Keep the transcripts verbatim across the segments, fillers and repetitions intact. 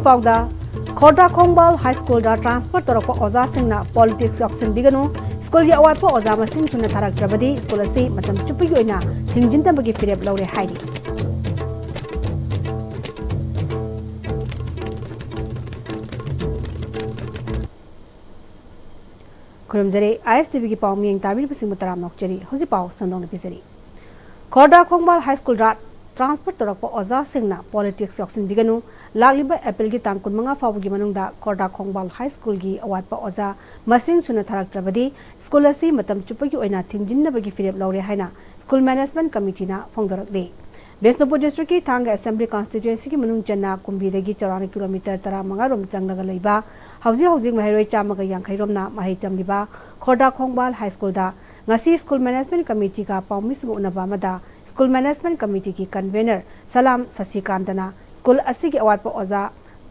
ꯄꯥꯎꯗ, ꯈꯣꯔꯗꯥ ꯈꯣꯡꯕꯥꯜ ꯍꯥꯏ ꯁ꯭ꯀꯨꯜꯗ ꯇ꯭ꯔꯥꯟꯁꯐꯔ ꯇꯧꯔꯛꯄ ꯑꯣꯖꯥꯁꯤꯡꯅ ꯄꯣꯂꯤꯇꯤꯛꯁ ꯌꯥꯎꯁꯤꯟꯕꯤꯒꯅꯨ, ꯁ꯭ꯀꯨꯜꯒꯤ ꯑꯋꯥꯠꯄ ꯑꯣꯖꯥ ꯃꯁꯤꯡ ꯊꯨꯅ ꯊꯥꯔꯛꯇ꯭ꯔꯕꯗꯤ ꯁ꯭ꯀꯨꯜ ꯑꯁꯤ ꯃꯇꯝ ꯆꯨꯞꯄꯒꯤ ꯑꯣꯏꯅ ꯊꯤꯡꯖꯤꯟꯗꯕꯒꯤ ꯐꯤꯔꯦꯞ ꯂꯧꯔꯦ ꯍꯥꯏꯔꯤ꯫ ꯈꯨꯔꯨꯝꯖꯔꯤ, ISTVꯒꯤ ꯄꯥꯎ ꯃꯤꯠꯌꯦꯡ ꯇꯥꯕꯤꯔꯤꯕꯁꯤꯡꯕꯨ ꯇꯔꯥꯝꯅ ꯑꯣꯛꯆꯔꯤ꯫ ꯍꯧꯖꯤꯛ ꯄꯥꯎ ꯁꯟꯗꯣꯛꯅ ꯄꯤꯖꯔꯤ꯫ ꯈꯣꯔꯗꯥ ꯈꯣꯡꯕꯥꯜ ꯍꯥꯏ ꯁ꯭ꯀꯨꯜꯗ ꯇ꯭ꯔꯥꯟꯁꯐꯔ ꯇꯧꯔꯛꯄ ꯑꯣꯖꯥꯁꯤꯡꯅ ꯄꯣꯂꯤꯇꯤꯛꯁ ꯌꯥꯎꯁꯤꯟꯕꯤꯒꯅꯨ, ꯂꯥꯛꯂꯤꯕ ꯑꯦꯄ꯭ꯔꯤꯜꯒꯤ ꯇꯥꯡ ꯀꯨꯟꯃꯉꯥ ꯐꯥꯎꯕꯒꯤ ꯃꯅꯨꯡꯗ ꯈꯣꯔꯗꯥ ꯈꯣꯡꯕꯥꯜ ꯍꯥꯏ ꯁ꯭ꯀꯨꯜꯒꯤ ꯑꯋꯥꯠꯄ ꯑꯣꯖꯥ ꯃꯁꯤꯡ ꯁꯨꯅ ꯊꯥꯔꯛꯇ꯭ꯔꯕꯗꯤ ꯁ꯭ꯀꯨꯜ ꯑꯁꯤ ꯃꯇꯝ ꯆꯨꯞꯄꯒꯤ ꯑꯣꯏꯅ ꯊꯤꯡꯖꯤꯟꯅꯕꯒꯤ ꯐꯤꯔꯦꯞ ꯂꯧꯔꯦ ꯍꯥꯏꯅ ꯁ꯭ꯀꯨꯜ ꯃꯦꯅꯦꯖꯃꯦꯟꯠ ꯀꯃꯤꯇꯤꯅ ꯐꯣꯡꯗꯣꯔꯛꯂꯤ꯫ ꯕꯤꯁꯅꯨꯄꯨꯔ ꯗꯤꯁꯇ꯭ꯔꯤꯛꯀꯤ ꯊꯥꯡꯒ ꯑꯦꯁꯦꯝꯕ꯭ꯂꯤ ꯀꯟꯁꯇꯤꯇ꯭ꯋꯦꯟꯁꯤꯒꯤ ꯃꯅꯨꯡ ꯆꯟꯅ ꯀꯨꯝꯕꯤꯗꯒꯤ ꯆꯥꯎꯔꯥꯛꯅ ꯀꯤꯂꯣꯃꯤꯇꯔ ꯇꯔꯥꯃꯉꯥ ꯔꯣꯝ ꯆꯪꯂꯒ ꯂꯩꯕ, ꯍꯧꯖꯤꯛ ꯍꯧꯖꯤꯛ ꯃꯍꯩꯔꯣꯏ ꯆꯥꯝꯃꯒ ꯌꯥꯡꯈꯩ ꯔꯣꯝꯅ ꯃꯍꯩ ꯇꯝꯂꯤꯕ ꯈꯣꯔꯗꯥ ꯈꯣꯡꯕꯥꯜ ꯍꯥꯏ ꯁ꯭ꯀꯨꯜꯗ ꯉꯁꯤ ꯁ꯭ꯀꯨꯜ ꯃꯦꯅꯦꯖꯃꯦꯟꯠ ꯀꯃꯤꯇꯤꯒ ꯄꯥꯎꯃꯤꯁꯤꯡꯒ ꯎꯅꯕ ꯑꯃꯗ ꯁ꯭ꯀꯨꯜ ꯃꯦꯅꯦꯖꯃꯦꯟꯠ ꯀꯃꯤꯇꯤꯒꯤ ꯀꯟꯚꯦꯅꯔ ꯁꯂꯥꯝ ꯁꯁꯤꯀꯥꯟꯇꯅ ꯁ꯭ꯀꯨꯜ ꯑꯁꯤꯒꯤ ꯑꯋꯥꯠꯄ ꯑꯣꯖꯥ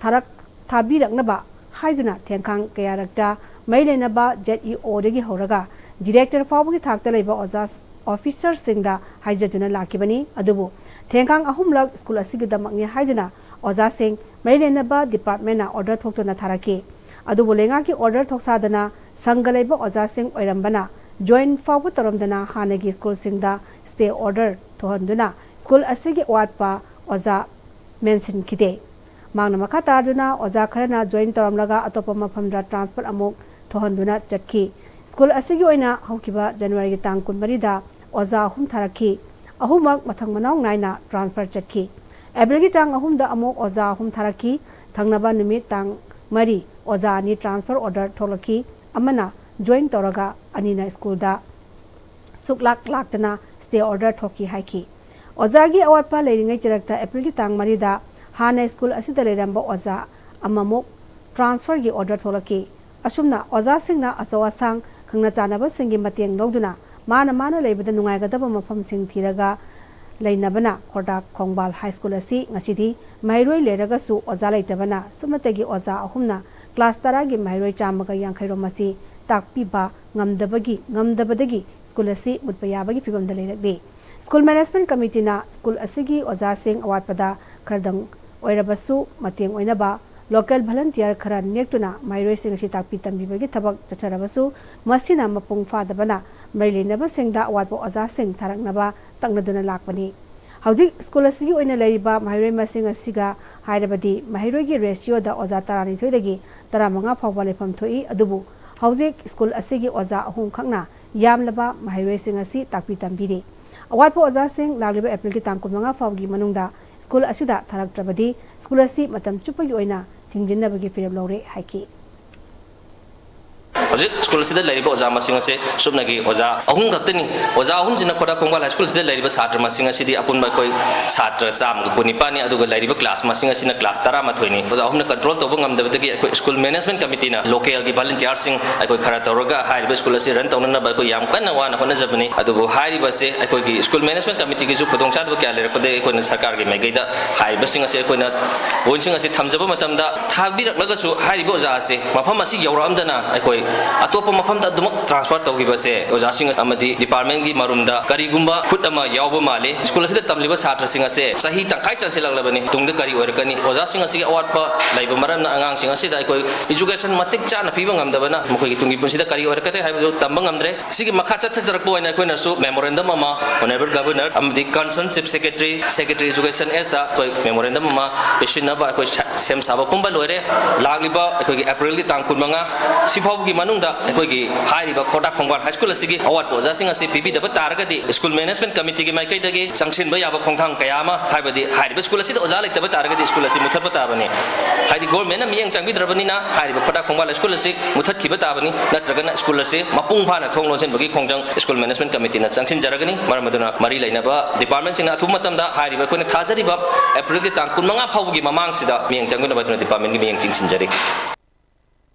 ꯊꯥꯔꯛ-, ꯊꯥꯕꯤꯔꯛꯅꯕ ꯍꯥꯏꯗꯨꯅ ꯊꯦꯡꯈꯥꯡ ꯀꯌꯥꯔꯛꯇ ꯃꯔꯤ ꯂꯩꯅꯕ ZEOꯗꯒꯤ ꯍꯧꯔꯒ ꯗꯤꯔꯦꯛꯇꯔ ꯐꯥꯎꯕꯒꯤ ꯊꯥꯛꯇ ꯂꯩꯕ ꯑꯣꯖꯥ ꯑꯣꯐꯤꯁꯔꯁꯤꯡꯗ ꯍꯥꯏꯖꯗꯨꯅ ꯂꯥꯛꯈꯤꯕꯅꯤ꯫ ꯑꯗꯨꯕꯨ ꯊꯦꯡꯈꯥꯡ ꯑꯍꯨꯝꯂꯛ ꯁ꯭ꯀꯨꯜ ꯑꯁꯤꯒꯤꯗꯃꯛꯅꯤ ꯍꯥꯏꯗꯨꯅ ꯑꯣꯖꯥꯁꯤꯡ ꯃꯔꯤ ꯂꯩꯅꯕ ꯗꯤꯄꯥꯔꯠꯃꯦꯟꯅ ꯑꯣꯔꯗꯔ ꯊꯣꯛꯇꯨꯅ ꯊꯥꯔꯛꯈꯤ꯫ ꯑꯗꯨꯕꯨ ꯂꯩꯉꯥꯛꯀꯤ ꯑꯣꯔꯗꯔ ꯊꯣꯛꯁꯥꯗꯅ ꯁꯪꯒ ꯂꯩꯕ ꯑꯣꯖꯥꯁꯤꯡ ꯑꯣꯏꯔꯝꯕꯅ ꯖꯣꯏꯟ ꯐꯥꯎꯕ ꯇꯧꯔꯝꯗꯅ ꯍꯥꯟꯅꯒꯤ ꯁ꯭ꯀꯨꯜꯁꯤꯡꯗ ꯁ꯭ꯇꯦ ꯑꯣꯔꯗꯔ ꯊꯣꯛꯍꯟꯗꯨꯅ ꯁ꯭ꯀꯨꯜ ꯑꯁꯤꯒꯤ ꯑꯋꯥꯠꯄ ꯑꯣꯖꯥ ꯃꯦꯟꯁꯤꯟꯈꯤꯗꯦ꯫ ꯃꯍꯥꯛꯅ ꯃꯈꯥ ꯇꯥꯗꯨꯅ ꯑꯣꯖꯥ ꯈꯔꯅ ꯖꯣꯏꯟ ꯇꯧꯔꯝꯂꯒ ꯑꯇꯣꯞꯄ ꯃꯐꯝꯗ ꯇ꯭ꯔꯥꯟꯁꯐꯔ ꯑꯃꯨꯛ ꯊꯣꯛꯍꯟꯗꯨꯅ ꯆꯠꯈꯤ꯫ ꯁ꯭ꯀꯨꯜ ꯑꯁꯤꯒꯤ ꯑꯣꯏꯅ ꯍꯧꯈꯤꯕ ꯖꯅꯋꯥꯔꯤꯒꯤ ꯇꯥꯡ ꯀꯨꯟꯃꯔꯤꯗ ꯑꯣꯖꯥ ꯑꯍꯨꯝ ꯊꯥꯔꯛꯈꯤ꯫ ꯑꯍꯨꯝꯃꯛ ꯃꯊꯪ ꯃꯅꯥꯎ ꯅꯥꯏꯅ ꯇ꯭ꯔꯥꯟꯁꯐꯔ ꯆꯠꯈꯤ꯫ ꯑꯦꯄ꯭ꯔꯤꯜꯒꯤ ꯇꯥꯡ ꯑꯍꯨꯝꯗ ꯑꯃꯨꯛ ꯑꯣꯖꯥ ꯑꯍꯨꯝ ꯊꯥꯔꯛꯈꯤ꯫ ꯊꯪꯅꯕ ꯅꯨꯃꯤꯠ ꯇꯥꯡ ꯃꯔꯤ ꯑꯣꯖꯥ ꯑꯅꯤ ꯇ꯭ꯔꯥꯟꯁꯐꯔ ꯑꯣꯔꯗꯔ ꯊꯣꯛꯂꯛꯈꯤ꯫ ꯑꯃꯅ ꯖꯣꯏꯟ ꯇꯧꯔꯒ ꯑꯅꯤꯅ ꯁ꯭ꯀꯨꯜꯗ ꯁꯨꯛꯂꯥꯛ ꯂꯥꯛꯇꯅ ꯁ꯭ꯇꯦ ꯑꯣꯔꯗꯔ ꯊꯣꯛꯈꯤ ꯍꯥꯏꯈꯤ꯫ ꯑꯣꯖꯥꯒꯤ ꯑꯋꯥꯠꯄ ꯂꯩꯔꯤꯉꯩ ꯆꯔꯛꯇ ꯑꯦꯄ꯭ꯔꯤꯜꯒꯤ ꯇꯥꯡ ꯃꯔꯤꯗ ꯍꯥꯟꯅ ꯁ꯭ꯀꯨꯜ ꯑꯁꯤꯗ ꯂꯩꯔꯝꯕ ꯑꯣꯖꯥ ꯑꯃꯃꯨꯛ ꯇ꯭ꯔꯥꯟꯁꯐꯔꯒꯤ ꯑꯣꯔꯗꯔ ꯊꯣꯛꯂꯛꯈꯤ꯫ ꯑꯁꯨꯝꯅ ꯑꯣꯖꯥꯁꯤꯡꯅ ꯑꯆꯧ ꯑꯁꯥꯡ, ꯈꯪꯅ ꯆꯥꯟꯅꯕꯁꯤꯡꯒꯤ ꯃꯇꯦꯡ ꯂꯧꯗꯨꯅ ꯃꯥꯅ ꯃꯥꯅ ꯂꯩꯕꯗ ꯅꯨꯡꯉꯥꯏꯒꯗꯕ ꯃꯐꯝꯁꯤꯡ ꯊꯤꯔꯒ ꯂꯩꯅꯕꯅ ꯈꯣꯔꯗꯥ ꯈꯣꯡꯕꯥꯜ ꯍꯥꯏ ꯁ꯭ꯀꯨꯜ ꯑꯁꯤ ꯉꯁꯤꯗꯤ ꯃꯍꯩꯔꯣꯏ ꯂꯩꯔꯒꯁꯨ ꯑꯣꯖꯥ ꯂꯩꯇꯕꯅ ꯁꯨꯞꯅꯇꯒꯤ ꯑꯣꯖꯥ ꯑꯍꯨꯝꯅ ꯀ꯭ꯂꯥꯁ ꯇꯔꯥꯒꯤ ꯃꯍꯩꯔꯣꯏ ꯆꯥꯝꯃꯒ ꯌꯥꯡꯈꯩ ꯔꯣꯝ ꯑꯁꯤ ꯇꯥꯛꯄꯤꯕ ꯉꯝꯗꯕꯒꯤ, ꯉꯝꯗꯕꯗꯒꯤ ꯁ꯭ꯀꯨꯜ ꯑꯁꯤ ꯃꯨꯠꯄ ꯌꯥꯕꯒꯤ ꯐꯤꯚꯝꯗ ꯂꯩꯔꯛꯂꯤ꯫ ꯁ꯭ꯀꯨꯜ ꯃꯦꯅꯦꯖꯃꯦꯟꯠ ꯀꯃꯤꯇꯤꯅ ꯁ꯭ꯀꯨꯜ ꯑꯁꯤꯒꯤ ꯑꯣꯖꯥꯁꯤꯡ ꯑꯋꯥꯠꯄꯗ ꯈꯔꯗꯪ ꯑꯣꯏꯔꯕꯁꯨ ꯃꯇꯦꯡ ꯑꯣꯏꯅꯕ local volunteer ꯈꯔ ꯅꯦꯛꯇꯨꯅ ꯃꯍꯩꯔꯣꯏꯁꯤꯡ ꯑꯁꯤ ꯇꯥꯛꯄꯤ ꯇꯝꯕꯤꯕꯒꯤ ꯊꯕꯛ ꯆꯠꯊꯔꯕꯁꯨ ꯃꯁꯤꯅ ꯃꯄꯨꯡ ꯐꯥꯗꯕꯅ ꯃꯔꯤ ꯂꯩꯅꯕꯁꯤꯡꯗ ꯑꯋꯥꯠꯄ ꯑꯣꯖꯥꯁꯤꯡ ꯊꯥꯔꯛꯅꯕ ꯇꯛꯅꯗꯨꯅ ꯂꯥꯛꯄꯅꯤ꯫ ꯍꯧꯖꯤꯛ ꯁ꯭ꯀꯨꯜ ꯑꯁꯤꯒꯤ ꯑꯣꯏꯅ ꯂꯩꯔꯤꯕ ꯃꯍꯩꯔꯣꯏ ꯃꯁꯤꯡ ꯑꯁꯤꯒ ꯍꯥꯏꯔꯕꯗꯤ ꯃꯍꯩꯔꯣꯏꯒꯤ ratioꯗ ꯑꯣꯖꯥ ꯇꯔꯥꯅꯤꯊꯣꯏꯗꯒꯤ ꯇꯔꯥꯃꯉꯥ ꯐꯥꯎꯕ ꯂꯩꯐꯝ ꯊꯣꯛꯏ꯫ ꯑꯗꯨꯕꯨ ꯍꯧꯖꯤꯛ ꯁ꯭ꯀꯨꯜ ꯑꯁꯤꯒꯤ ꯑꯣꯖꯥ ꯑꯍꯨꯝꯈꯛꯅ ꯌꯥꯝꯂꯕ ꯃꯍꯩꯔꯣꯏꯁꯤꯡ ꯑꯁꯤ ꯇꯥꯛꯄꯤ ꯇꯝꯕꯤꯔꯤ꯫ ꯑꯋꯥꯠꯄ ꯑꯣꯖꯥꯁꯤꯡ ꯂꯥꯛꯂꯤꯕ ꯑꯦꯄ꯭ꯔꯤꯜꯒꯤ ꯇꯥꯡ ꯀꯨꯟꯃꯉꯥ ꯐꯥꯎꯒꯤ ꯃꯅꯨꯡꯗ ꯁ꯭ꯀꯨꯜ ꯑꯁꯤꯗ ꯊꯥꯔꯛꯇ꯭ꯔꯕꯗꯤ ꯁ꯭ꯀꯨꯜ ꯑꯁꯤ ꯃꯇꯝ ꯆꯨꯞꯄꯒꯤ ꯑꯣꯏꯅ ꯊꯤꯡꯖꯤꯟꯅꯕꯒꯤ ꯐꯤꯔꯦꯞ ꯂꯧꯔꯦ ꯍꯥꯏꯈꯤ꯫ ꯍꯧꯖꯤꯛ ꯁ꯭ꯀꯨꯜ ꯑꯁꯤꯗ ꯂꯩꯔꯤꯕ ꯑꯣꯖꯥ ꯃꯁꯤꯡ ꯑꯁꯦ ꯁꯨꯞꯅꯒꯤ ꯑꯣꯖꯥ ꯑꯍꯨꯝ ꯈꯛꯇꯅꯤ꯫ ꯑꯣꯖꯥ ꯑꯍꯨꯝꯁꯤꯅ ꯈꯣꯏꯔꯥꯛ ꯈꯣꯡꯕꯥꯜ ꯍꯥꯏ ꯁ꯭ꯀꯨꯜꯁꯤꯗ ꯂꯩꯔꯤꯕ ꯁꯥꯇ꯭ꯔ ꯃꯁꯤꯡ ꯑꯁꯤꯗꯤ ꯑꯄꯨꯟꯕ ꯑꯩꯈꯣꯏ ꯁꯥꯇ꯭ꯔ ꯆꯥꯝꯃꯒ ꯀꯨꯟꯅꯤꯄꯥꯟꯅꯤ, ꯑꯗꯨꯒ ꯂꯩꯔꯤꯕ ꯀ꯭ꯂꯥꯁ ꯃꯁꯤꯡ ꯑꯁꯤꯅ ꯀ꯭ꯂꯥꯁ ꯇꯔꯥꯃꯥꯊꯣꯏꯅꯤ꯫ ꯑꯣꯖꯥ ꯑꯍꯨꯝꯅ ꯀꯟꯇ꯭ꯔꯣꯜ ꯇꯧꯕ ꯉꯝꯗꯕꯗꯒꯤ ꯑꯩꯈꯣꯏ ꯁ꯭ꯀꯨꯜ ꯃꯦꯅꯦꯖꯃꯦꯟ ꯀꯃꯤꯇꯤꯅ ꯂꯣꯀꯦꯜꯒꯤ ꯚꯣꯂꯨꯟꯇꯤꯌꯥꯔꯁꯤꯡ ꯑꯩꯈꯣꯏ ꯈꯔ ꯇꯧꯔꯒ ꯍꯥꯏꯔꯤꯕ ꯁ꯭ꯀꯨꯜ ꯑꯁꯤ ꯔꯟ ꯇꯧꯅꯅꯕ ꯑꯩꯈꯣꯏ ꯌꯥꯝ ꯀꯟꯅ ꯋꯥꯅ ꯍꯣꯠꯅꯖꯕꯅꯤ꯫ ꯑꯗꯨꯕꯨ ꯍꯥꯏꯔꯤꯕ ꯑꯁꯦ ꯑꯩꯈꯣꯏꯒꯤ ꯁ꯭ꯀꯨꯜ ꯃꯦꯅꯦꯖꯃꯦꯟ ꯀꯃꯤꯇꯤꯒꯤꯁꯨ ꯈꯨꯗꯣꯡꯆꯥꯗꯕ ꯀꯌꯥ ꯂꯩꯔꯛꯄꯗꯒꯤ ꯑꯩꯈꯣꯏꯅ ꯁꯔꯀꯥꯔꯒꯤ ꯃꯥꯏꯀꯩꯗ ꯍꯥꯏꯔꯤꯕꯁꯤꯡ ꯑꯁꯤ ꯑꯩꯈꯣꯏꯅ ꯄꯣꯏꯟꯠꯁꯤꯡ ꯑꯁꯤ ꯊꯝꯖꯕ ꯃꯇꯝꯗ ꯊꯥꯕꯤꯔꯛꯂꯒꯁꯨ ꯍꯥꯏꯔꯤꯕ ꯑꯣꯖꯥ ꯑꯁꯤ ꯃꯐꯝ ꯑꯁꯤ ꯌꯧꯔꯛꯑꯝꯗꯅ ꯑꯩꯈꯣꯏ ꯑꯇꯣꯞꯄ ꯃꯐꯝꯗ ꯑꯗꯨꯃꯛ ꯇ꯭ꯔꯥꯟꯁꯐꯔ ꯇꯧꯈꯤꯕꯁꯦ ꯑꯣꯖꯥꯁꯤꯡ ꯑꯃꯗꯤ ꯗꯤꯄꯥꯔꯠꯃꯦꯟꯒꯤ ꯃꯔꯨꯝꯗ ꯀꯔꯤꯒꯨꯝꯕ ꯈꯨꯠ ꯑꯃ ꯌꯥꯎꯕ ꯃꯥꯜꯂꯤ꯫ ꯁ꯭ꯀꯨꯜ ꯑꯁꯤꯗ ꯇꯝꯂꯤꯕ ꯁꯥꯇ꯭ꯔꯁꯤꯡ ꯑꯁꯦ ꯆꯍꯤ ꯇꯪꯈꯥꯏ ꯆꯟꯁꯤꯜꯂꯛꯂꯕꯅꯤ꯫ ꯇꯨꯡꯗ ꯀꯔꯤ ꯑꯣꯏꯔꯛꯀꯅꯤ? ꯑꯣꯖꯥꯁꯤꯡ ꯑꯁꯤꯒꯤ ꯑꯋꯥꯠꯄ ꯂꯩꯕ ꯃꯔꯝꯅ ꯑꯉꯥꯡꯁꯤꯡ ꯑꯁꯤꯗ ꯑꯩꯈꯣꯏ ꯏꯖꯨꯀꯦꯁꯟ ꯃꯇꯤꯛ ꯆꯥꯅ ꯄꯤꯕ ꯉꯝꯗꯕꯅ ꯃꯈꯣꯏꯒꯤ ꯇꯨꯡꯒꯤ ꯄꯨꯟꯁꯤꯗ ꯀꯔꯤ ꯑꯣꯏꯔꯛꯀꯗꯒꯦ ꯍꯥꯏꯕꯗꯨ ꯇꯝꯕ ꯉꯝꯗ꯭ꯔꯦ꯫ ꯁꯤꯒꯤ ꯃꯈꯥ ꯆꯠꯊꯖꯔꯛꯄ ꯑꯣꯏꯅ ꯑꯩꯈꯣꯏꯅꯁꯨ ꯃꯦꯃꯣꯔꯦꯟꯗꯝ ꯑꯃ Honourable Governor ꯑꯃꯗꯤ Concerned Chief Secretary, Secretary Education ꯑꯦꯁꯇ ꯑꯩꯈꯣꯏ ꯃꯦꯃꯣꯔꯦꯟꯗꯝ ꯑꯃ ꯄꯤꯁꯤꯟꯅꯕ ꯑꯩꯈꯣꯏ ꯁ-, ꯁꯦꯝ ꯁꯥꯕ ꯄꯨꯝꯕ ꯂꯣꯏꯔꯦ꯫ ꯂꯥꯛꯂꯤꯕ ꯑꯩꯈꯣꯏꯒꯤ ꯑꯦꯄ꯭ꯔꯤꯜꯒꯤ ꯇꯥꯡ ꯀꯨꯟꯃꯉꯥ ꯁꯤ ꯐꯥꯎꯕꯒꯤ ꯃꯅꯨꯡꯗ ꯑꯩꯈꯣꯏꯒꯤ ꯍꯥꯏꯔꯤꯕ ꯈꯣꯔꯗꯥꯛ ꯈꯣꯡꯕꯥꯜ ꯍꯥꯏ ꯁ꯭ꯀꯨꯜ ꯑꯁꯤꯒꯤ ꯑꯋꯥꯠꯄ ꯑꯣꯖꯥꯁꯤꯡ ꯑꯁꯤ ꯄꯤꯕꯤꯗꯕ ꯇꯥꯔꯒꯗꯤ ꯁ꯭ꯀꯨꯜ ꯃꯦꯅꯦꯖꯃꯦꯟ ꯀꯃꯤꯇꯤꯒꯤ ꯃꯥꯏꯀꯩꯗꯒꯤ ꯆꯪꯁꯤꯟꯕ ꯌꯥꯕ ꯈꯣꯡꯊꯥꯡ ꯀꯌꯥ ꯑꯃ, ꯍꯥꯏꯕꯗꯤ ꯍꯥꯏꯔꯤꯕ ꯁ꯭ꯀꯨꯜ ꯑꯁꯤꯗ ꯑꯣꯖꯥ ꯂꯩꯇꯕ ꯇꯥꯔꯒꯗꯤ ꯁ꯭ꯀꯨꯜ ꯑꯁꯤ ꯃꯨꯊꯠꯄ ꯇꯥꯕꯅꯤ꯫ ꯍꯥꯏꯗꯤ ꯒꯣꯔꯃꯦꯟꯅ ꯃꯤꯠꯌꯦꯡ ꯆꯪꯕꯤꯗ꯭ꯔꯕꯅꯤꯅ ꯍꯥꯏꯔꯤꯕ ꯈꯣꯔꯗꯥꯛ ꯈꯣꯡꯕꯥꯜ ꯁ꯭ꯀꯨꯜ ꯑꯁꯤ ꯃꯨꯊꯠꯈꯤꯕ ꯇꯥꯕꯅꯤ, ꯅꯠꯇ꯭ꯔꯒꯅ ꯁ꯭ꯀꯨꯜ ꯑꯁꯤ ꯃꯄꯨꯡ ꯐꯥꯅ ꯊꯣꯡ ꯂꯣꯟꯁꯤꯟꯕꯒꯤ ꯈꯣꯡꯖꯪ ꯁ꯭ꯀꯨꯜ ꯃꯦꯅꯦꯖꯃꯦꯟ ꯀꯃꯤꯇꯤꯅ ꯆꯪꯁꯤꯟꯖꯔꯒꯅꯤ꯫ ꯃꯔꯝ ꯑꯗꯨꯅ ꯃꯔꯤ ꯂꯩꯅꯕ ꯗꯤꯄꯥꯔꯠꯃꯦꯟꯁꯤꯡꯅ ꯑꯊꯨꯕ ꯃꯇꯝꯗ ꯍꯥꯏꯔꯤꯕ ꯑꯩꯈꯣꯏꯅ ꯊꯥꯖꯔꯤꯕ ꯑꯦꯄ꯭ꯔꯤꯜꯒꯤ ꯇꯥꯡ ꯀꯨꯟꯃꯉꯥ ꯐꯥꯎꯕꯒꯤ ꯃꯃꯥꯡꯁꯤꯗ ꯃꯤꯠꯌꯦꯡ ꯆꯪꯕꯤꯅꯕ ꯑꯗꯨꯅ ꯗꯤꯄꯥꯔꯠꯃꯦꯟꯒꯤ ꯃꯤꯠꯌꯦꯡ ꯆꯤꯡꯁꯤꯟꯖꯔꯤ꯫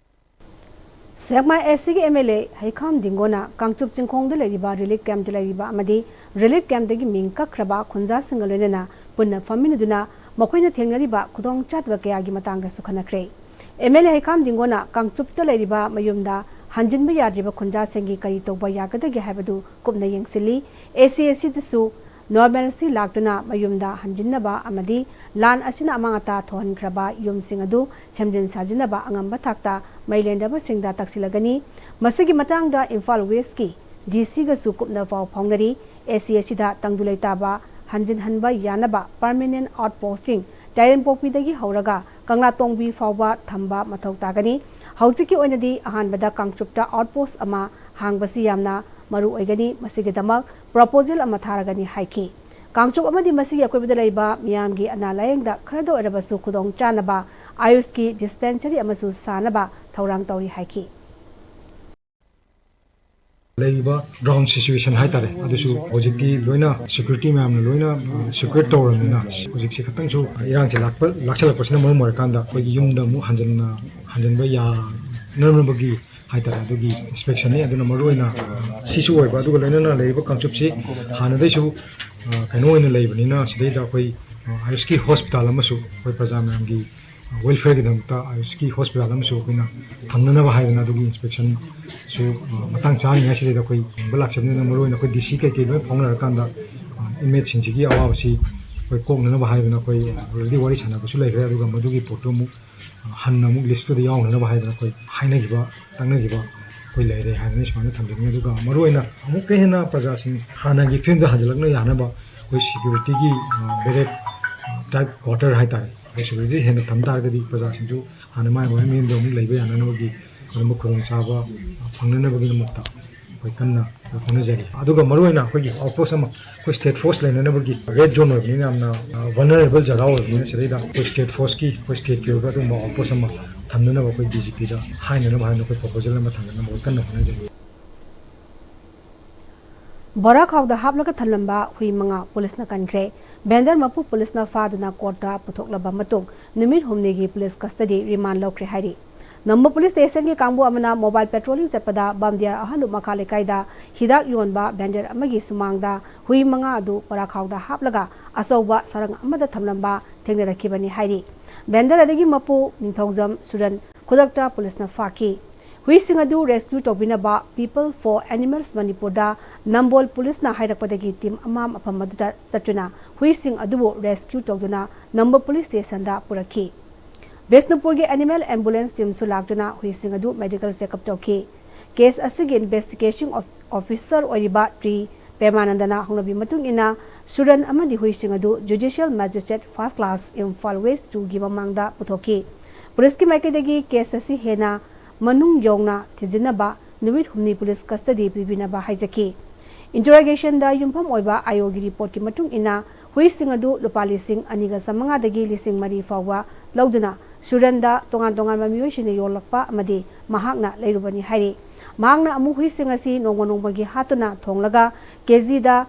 ꯁꯦꯛꯃꯥꯏ ꯑꯦꯁ ꯁꯤꯒꯤ ꯑꯦꯝ ꯑꯦꯜ ꯑꯦ ꯍꯩꯈꯥꯝ ꯗꯤꯡꯒꯣꯅ ꯀꯥꯡꯆꯨꯞ ꯆꯤꯡꯈꯣꯡꯗ ꯂꯩꯔꯤꯕ ꯔꯤꯂꯤꯐ ꯀꯦꯝꯞꯇ ꯂꯩꯔꯤꯕ ꯑꯃꯗꯤ ꯔꯤꯂꯤꯐ ꯀꯦꯝꯞꯇꯒꯤ ꯃꯤꯡ ꯀꯛꯈ꯭ꯔꯕ ꯈꯨꯟꯖꯥꯁꯤꯡꯒ ꯂꯣꯏꯅꯅ ꯄꯨꯟꯅ ꯐꯝꯃꯤꯟꯅꯗꯨꯅ ꯃꯈꯣꯏꯅ ꯊꯦꯡꯅꯔꯤꯕ ꯈꯨꯗꯣꯡꯆꯥꯗꯕ ꯀꯌꯥꯒꯤ ꯃꯇꯥꯡꯗꯁꯨ ꯈꯟꯅꯈ꯭ꯔꯦ꯫ ꯑꯦꯝ ꯑꯦꯜ ꯑꯦ ꯍꯩꯈꯥꯝ ꯗꯤꯡꯒꯣꯅ ꯀꯥꯡꯆꯨꯞꯇ ꯂꯩꯔꯤꯕ ꯃꯌꯨꯝꯗ ꯍꯟꯖꯤꯟꯕ ꯌꯥꯗ꯭ꯔꯤꯕ ꯈꯨꯟꯖꯥꯁꯤꯡꯒꯤ ꯀꯔꯤ ꯇꯧꯕ ꯌꯥꯒꯗꯒꯦ ꯍꯥꯏꯕꯗꯨ ꯀꯨꯞꯅ ꯌꯦꯡꯁꯤꯜꯂꯤ꯫ ꯑꯦ ꯁꯤ ꯑꯦꯁ ꯁꯤꯗꯁꯨ normalcy ꯂꯥꯛꯇꯨꯅ ꯃꯌꯨꯝꯗ ꯍꯟꯖꯤꯟꯅꯕ ꯑꯃꯗꯤ ꯂꯥꯟ ꯑꯁꯤꯅ ꯑꯃꯥꯡ ꯑꯇꯥ ꯊꯣꯛꯍꯟꯈ꯭ꯔꯕ ꯌꯨꯝꯁꯤꯡ ꯑꯗꯨ ꯁꯦꯝꯖꯤꯟ ꯁꯥꯖꯤꯟꯅꯕ ꯑꯉꯝꯕ ꯊꯥꯛꯇ ꯃꯩ ꯂꯦꯟꯗꯕꯁꯤꯡꯗ ꯇꯛꯁꯤꯜꯂꯒꯅꯤ꯫ ꯃꯁꯤꯒꯤ ꯃꯇꯥꯡꯗ ꯏꯝꯐꯥꯜ ꯋꯦꯁꯀꯤ ꯗꯤ ꯁꯤꯒꯁꯨ ꯀꯨꯞꯅ ꯄꯥꯎ ꯐꯥꯎꯅꯔꯤ꯫ ꯑꯦ ꯁꯤ ꯑꯁꯤꯗ ꯇꯪꯗꯨ ꯂꯩꯇꯥꯕ ꯍꯟꯖꯤꯟꯍꯟꯕ ꯌꯥꯅꯕ permanent outposting ꯇꯥꯏꯔꯦꯟꯄꯣꯛꯄꯤꯗꯒꯤ ꯍꯧꯔꯒ ꯀꯪꯂꯥꯇꯣꯡꯕꯤ ꯐꯥꯎꯕ ꯊꯝꯕ ꯃꯊꯧ ꯇꯥꯒꯅꯤ꯫ ꯍꯧꯖꯤꯛꯀꯤ ꯑꯣꯏꯅꯗꯤ ꯑꯍꯥꯟꯕꯗ ꯀꯥꯡꯆꯨꯞꯇ outpost ꯑꯃ ꯍꯥꯡꯕꯁꯤ ꯌꯥꯝꯅ ꯃꯔꯨ ꯑꯣꯏꯒꯅꯤ꯫ ꯃꯁꯤꯒꯤꯗꯃꯛ proposal ꯑꯃ ꯊꯥꯔꯒꯅꯤ ꯍꯥꯏꯈꯤ꯫ ꯀꯥꯡꯆꯨꯞ ꯑꯃꯗꯤ ꯃꯁꯤꯒꯤ ꯑꯀꯣꯏꯕꯗ ꯂꯩꯕ ꯃꯤꯌꯥꯝꯒꯤ ꯑꯅꯥ ꯂꯥꯌꯦꯡꯗ ꯈꯔꯗ ꯑꯣꯏꯔꯕꯁꯨ ꯈꯨꯗꯣꯡ ꯆꯥꯅꯕ ꯑꯥꯌꯨꯁꯀꯤ dispensary ꯑꯃꯁꯨ ꯁꯥꯅꯕ ꯊꯧꯔꯥꯡ ꯇꯧꯔꯤ ꯍꯥꯏꯈꯤ꯫ ꯂꯩꯔꯤꯕ ground situation ꯍꯥꯏꯇꯥꯔꯦ, ꯑꯗꯨꯁꯨ ꯍꯧꯖꯤꯛꯇꯤ ꯂꯣꯏꯅ security ꯃꯌꯥꯝꯅ ꯂꯣꯏꯅ, ꯑ, secure ꯇꯧꯔꯕꯅꯤꯅ ꯍꯧꯖꯤꯛꯁꯦ ꯈꯤꯇꯪꯁꯨ ꯏꯔꯥꯡꯁꯦ ꯂꯥꯛꯄ, ꯂꯥꯛꯁꯜꯂꯛꯄꯁꯤꯅ ꯃꯔꯝ ꯑꯣꯏꯔꯀꯥꯟꯗ ꯑꯩꯈꯣꯏꯒꯤ ꯌꯨꯝꯗ ꯑꯃꯨꯛ ꯍꯟꯖꯟꯅ, ꯍꯟꯖꯟꯕ ꯌꯥꯅꯅꯕꯒꯤ ꯍꯥꯏꯇꯥꯔꯦ, ꯑꯗꯨꯒꯤ inspectionꯅꯤ꯫ ꯑꯗꯨꯅ ꯃꯔꯨꯑꯣꯏꯅ, ꯑ, ꯁꯤꯁꯨ ꯑꯣꯏꯕ, ꯑꯗꯨꯒ ꯂꯣꯏꯅꯅ ꯂꯩꯔꯤꯕ ꯀꯥꯡꯆꯨꯞꯁꯤ ꯍꯥꯟꯅꯗꯩꯁꯨ, ꯑ, ꯀꯩꯅꯣ ꯑꯣꯏꯅ ꯂꯩꯕꯅꯤꯅ ꯁꯤꯗꯩꯗ ꯑꯩꯈꯣꯏ, ꯑ, ꯑꯥꯌꯨꯁꯀꯤ hospital ꯑꯃꯁꯨ ꯑꯩꯈꯣꯏ ꯄ꯭ꯔꯖꯥ ꯃꯌꯥꯝꯒꯤ welfareꯒꯤꯗꯃꯛꯇ ꯑꯥꯌꯨꯁꯀꯤ hospital ꯑꯃꯁꯨ ꯑꯩꯈꯣꯏꯅ ꯊꯝꯅꯅꯕ ꯍꯥꯏꯗꯅ ꯑꯗꯨꯒꯤ inspectionꯁꯨ, ꯑ, ꯃꯇꯥꯡ ꯆꯥꯔꯤꯉꯩꯁꯤꯗꯩꯗ ꯑꯩꯈꯣꯏ ꯌꯦꯡꯕ ꯂꯥꯛꯆꯕꯅꯤꯅ ꯃꯔꯨꯑꯣꯏꯅ ꯑꯩꯈꯣꯏ D C ꯀꯩꯀꯩ ꯂꯣꯏ ꯐꯥꯎꯅꯔꯀꯥꯟꯗ, ꯑ, inmateꯁꯤꯡꯁꯤꯒꯤ ꯑꯋꯥꯕꯁꯤ ꯑꯩꯈꯣꯏ ꯀꯣꯛꯅꯅꯕ ꯍꯥꯏꯗꯅ ꯑꯩꯈꯣꯏ already ꯋꯥꯔꯤ ꯁꯥꯟꯅꯕꯁꯨ ꯂꯩꯈ꯭ꯔꯦ꯫ ꯑꯗꯨꯒ ꯃꯗꯨꯒꯤ ꯄꯣꯠꯇꯨ ꯑꯃꯨꯛ, ꯑ, ꯍꯟꯅ ꯑꯃꯨꯛ listꯇꯨꯗ ꯌꯥꯎꯅꯅꯕ ꯍꯥꯏꯗꯅ ꯑꯩꯈꯣꯏ ꯍꯥꯏꯅꯈꯤꯕ, ꯇꯛꯅꯈꯤꯕ ꯑꯩꯈꯣꯏ ꯂꯩꯔꯦ ꯍꯥꯏꯗꯅ ꯁꯨꯃꯥꯏꯅ ꯊꯝꯖꯅꯤꯡꯉꯤ꯫ ꯑꯗꯨꯒ ꯃꯔꯨꯑꯣꯏꯅ ꯑꯃꯨꯛꯀ ꯍꯦꯟꯅ ꯄ꯭ꯔꯖꯥꯁꯤꯡ ꯍꯥꯟꯅꯒꯤ ꯐꯤꯕꯝꯗ ꯍꯟꯖꯤꯜꯂꯛꯅ ꯌꯥꯅꯕ ꯑꯩꯈꯣꯏ securityꯒꯤ, ꯑ, barrack, ꯑ, type quarter ꯍꯥꯏꯇꯥꯔꯦ, ꯑꯩꯈꯣꯏ security ꯍꯦꯟꯅ ꯊꯝ ꯇꯥꯔꯒꯗꯤ ꯄ꯭ꯔꯖꯥꯁꯤꯡꯁꯨ ꯍꯥꯟꯅ ꯃꯥꯏ ꯃꯥꯏ ꯃꯌꯨꯝꯗ ꯑꯃꯨꯛ ꯂꯩꯕ ꯌꯥꯅꯅꯕꯒꯤ ꯑꯗꯨꯝꯕ ꯈꯨꯗꯣꯡꯆꯥꯕ ꯐꯪꯅꯅꯕꯒꯤꯗꯃꯛꯇ ꯑꯩꯈꯣꯏ ꯀꯟꯅ ꯍꯣꯠꯅꯖꯔꯤ꯫ ꯑꯗꯨꯒ ꯃꯔꯨꯑꯣꯏꯅ ꯑꯩꯈꯣꯏꯒꯤ outpost ꯑꯃ ꯑꯩꯈꯣꯏ state force ꯂꯩꯅꯅꯕꯒꯤ red zone ꯑꯣꯏꯕꯅꯤꯅ ꯌꯥꯝꯅ, ꯑ, vulnerable ꯖꯒꯥ ꯑꯣꯏꯕꯅꯤꯅ ꯁꯤꯗꯩꯗ ꯑꯩꯈꯣꯏ state forceꯀꯤ, ꯑꯩꯈꯣꯏ stateꯀꯤ ꯑꯣꯏꯕ ꯑꯗꯨꯒꯨꯝꯕ outpost ꯑꯃ ꯊꯝꯅꯅꯕ ꯑꯩꯈꯣꯏ D G Pꯗ ꯍꯥꯏꯅꯅꯕ ꯍꯥꯏꯅ ꯑꯩꯈꯣꯏ proposal ꯑꯃ ꯊꯝꯅꯅꯕ ꯑꯩꯈꯣꯏ ꯀꯟꯅ ꯍꯣꯠꯅꯖꯔꯤ꯫ ꯕꯣꯔꯥ ꯈꯥꯎꯗ ꯍꯥꯞꯂꯒ ꯊꯝꯂꯝꯕ ꯍꯨꯏ ꯃꯉꯥ ꯄꯨꯂꯤꯁꯅ ꯀꯟꯈ꯭ꯔꯦ꯫ Vendor ꯃꯄꯨ ꯄꯨꯂꯤꯁꯅ ꯐꯥꯗꯨꯅ courtꯇ ꯄꯨꯊꯣꯛꯂꯕ ꯃꯇꯨꯡ ꯅꯨꯃꯤꯠ ꯍꯨꯝꯅꯤꯒꯤ ꯄꯨꯂꯤꯁ custody remand ꯂꯧꯈ꯭ꯔꯦ ꯍꯥꯏꯔꯤ꯫ ꯅꯝꯕꯣꯜ ꯄꯨꯂꯤꯁ ꯁ꯭ꯇꯦꯁꯟꯒꯤ ꯀꯥꯡꯕꯨ ꯑꯃꯅ mobile patrolling ꯆꯠꯄꯗ ꯕꯝꯗꯤꯌꯥꯔ ꯑꯍꯜꯂꯨꯞ ꯃꯈꯥ ꯂꯩꯀꯥꯏꯗ ꯍꯤꯗꯥꯛ ꯌꯣꯟꯕ vendor ꯑꯃꯒꯤ ꯁꯨꯃꯥꯡꯗ ꯍꯨꯏ ꯃꯉꯥ ꯑꯗꯨ ꯕꯣꯔꯥ ꯈꯥꯎꯗ ꯍꯥꯞꯂꯒ ꯑꯆꯧꯕ ꯁꯔꯪ ꯑꯃꯗ ꯊꯝꯂꯝꯕ ꯊꯦꯡꯅꯔꯛꯈꯤꯕꯅꯤ ꯍꯥꯏꯔꯤ꯫ Vendor ꯑꯗꯨꯒꯤ ꯃꯄꯨ ꯅꯤꯡꯊꯧꯖꯝ ꯁꯨꯔꯟ ꯈꯨꯗꯛꯇ ꯄꯨꯂꯤꯁꯅ ꯐꯥꯈꯤ꯫ ꯍꯨꯏꯁꯤꯡ ꯑꯗꯨ ꯔꯦꯁꯀ꯭ꯌꯨ ꯇꯧꯕꯤꯅꯕ People for Animals ꯃꯅꯤꯄꯨꯔꯗ ꯅꯝꯕꯣꯜ ꯄꯨꯂꯤꯁꯅ ꯍꯥꯏꯔꯛꯄꯗꯒꯤ ꯇꯤꯝ ꯑꯃ ꯃꯐꯝ ꯑꯗꯨꯗ ꯆꯠꯇꯨꯅ ꯍꯨꯏꯁꯤꯡ ꯑꯗꯨꯕꯨ ꯔꯦꯁꯀ꯭ꯌꯨ ꯇꯧꯗꯨꯅ ꯅꯝꯕꯣꯜ ꯄꯨꯂꯤꯁ ꯁ꯭ꯇꯦꯁꯟꯗ ꯄꯨꯔꯛꯈꯤ꯫ ꯕꯤꯁꯅꯨꯄꯨꯔꯒꯤ ꯑꯦꯅꯤꯃꯦꯜ ꯑꯦꯝꯕꯨꯂꯦꯟꯁ ꯇꯤꯝꯁꯨ ꯂꯥꯛꯇꯨꯅ ꯍꯨꯏꯁꯤꯡ ꯑꯗꯨ ꯃꯦꯗꯤꯀꯦꯜ ꯆꯦꯛꯑꯞ ꯇꯧꯈꯤ꯫ ꯀꯦꯁ ꯑꯁꯤꯒꯤ ꯏꯟꯚꯦꯁꯇꯤꯒꯦꯁꯟ ꯑꯣꯐ-, ꯑꯣꯐꯤꯁꯔ ꯑꯣꯏꯔꯤꯕ ꯇ꯭ꯔꯤ ꯄꯦꯃꯥꯅꯟꯗꯅ ꯍꯧꯅꯕꯤ ꯃꯇꯨꯡ ꯏꯟꯅ ꯁꯨꯔꯟ ꯑꯃꯗꯤ ꯍꯨꯏꯁꯤꯡ ꯑꯗꯨ judicial magistrate first class Imphal west ꯇꯨꯒꯤ ꯃꯃꯥꯡꯗ ꯄꯨꯊꯣꯛꯈꯤ꯫ ꯄꯨꯂꯤꯁꯀꯤ ꯃꯥꯏꯀꯩꯗꯒꯤ ꯀꯦꯁ ꯑꯁꯤ ꯍꯦꯟꯅ ꯃꯅꯨꯡ ꯌꯧꯅ ꯊꯤꯖꯤꯟꯅꯕ ꯅꯨꯃꯤꯠ ꯍꯨꯝꯅꯤ ꯄꯨꯂꯤꯁ ꯀꯁꯇꯗꯤ ꯄꯤꯕꯤꯅꯕ ꯍꯥꯏꯖꯈꯤ꯫ ꯏꯟꯇꯔꯣꯒꯦꯁꯟꯗ ꯌꯨꯝꯐꯝ ꯑꯣꯏꯕ ꯑꯥꯏꯑꯣꯒꯤ ꯔꯤꯄꯣꯔꯠꯀꯤ ꯃꯇꯨꯡ ꯏꯟꯅ ꯍꯨꯏꯁꯤꯡ ꯑꯗꯨ ꯂꯨꯄꯥ ꯂꯤꯁꯤꯡ ꯑꯅꯤꯒ ꯆꯥꯃꯉꯥꯗꯒꯤ ꯂꯤꯁꯤꯡ ꯃꯔꯤ ꯐꯥꯎꯕ ꯂꯧꯗꯨꯅ ꯁꯨꯔꯟꯗ ꯇꯣꯉꯥꯟ ꯇꯣꯉꯥꯟꯕ ꯃꯤꯑꯣꯏꯁꯤꯡꯅ ꯌꯣꯜꯂꯛꯄ ꯑꯃꯗꯤ ꯃꯍꯥꯛꯅ ꯂꯩꯔꯨꯕꯅꯤ ꯍꯥꯏꯔꯤ꯫ ꯃꯍꯥꯛꯅ ꯑꯃꯨꯛ ꯍꯨꯏꯁꯤꯡ ꯑꯁꯤ ꯅꯣꯡꯃ ꯅꯣꯡꯃꯒꯤ ꯍꯥꯠꯇꯨꯅ ꯊꯣꯡꯂꯒ ꯀꯦꯖꯤꯗ